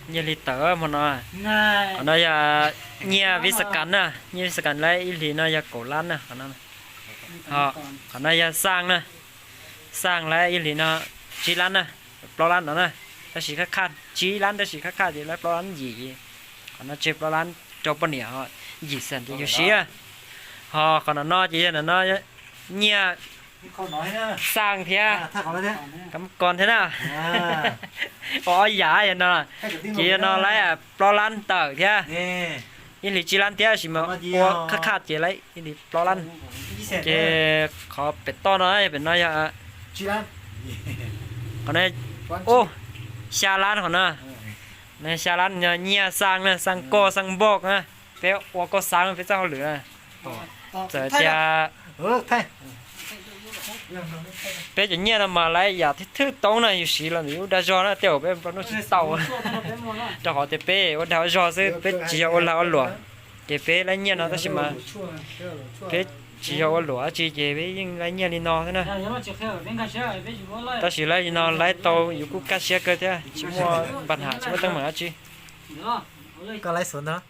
Nyiaj hli tawm hmo no. Qhov no yog nyiaj Visa Card na, nyiaj Visa Card lawv ib hlis no yog kaum lab na. Qhov no yog xaj na, xaj lawv ib hlis no tsib lab na, plaub lab no na. Tab sis khaj khaj tsib lab tab sis khaj khaj ces lawv plaub lab yim. Qhov no tseg plaub lab rau poj niam, yim xees ces yus siv. Ho qhov no no ces yog no no nyiaj xaj thiab, kam kos thiab na. Ob yam no ces yog no lawv plaub lab tawm thiab, ib hlis tsib lab thiab sis mas ua khaj khaj ces lawv ib hlis plaub lab. Ces qhov pem toj no pem no yog qhov no, xya lab qhov no. Xya lab no nyiaj xaj na, xaj koj xaj npoj na. Peb ua koj xaj peb txoj hauj lwm na. Txawm tias peb cov nyiaj no mas lawv yam thwj thwj toob na, yus siv los ntawm yus lub dag zog na, tej zaum peb nplua nuj tsis tau. Rau qhov tias peb ua dag ua zog xwb, peb tsis yog ua lag ua luam. Ces peb laib nyiaj no tab sis mas peb tsis yog ua luam dab tsi ces peb yeej laib nyiaj li no xwb na. Tab sis laib li no laib tau yus kuj kaj siab kawg thiab, tsis muaj npa ham tsis muaj teeb meem dab tsi. Koj laib xwb ntag.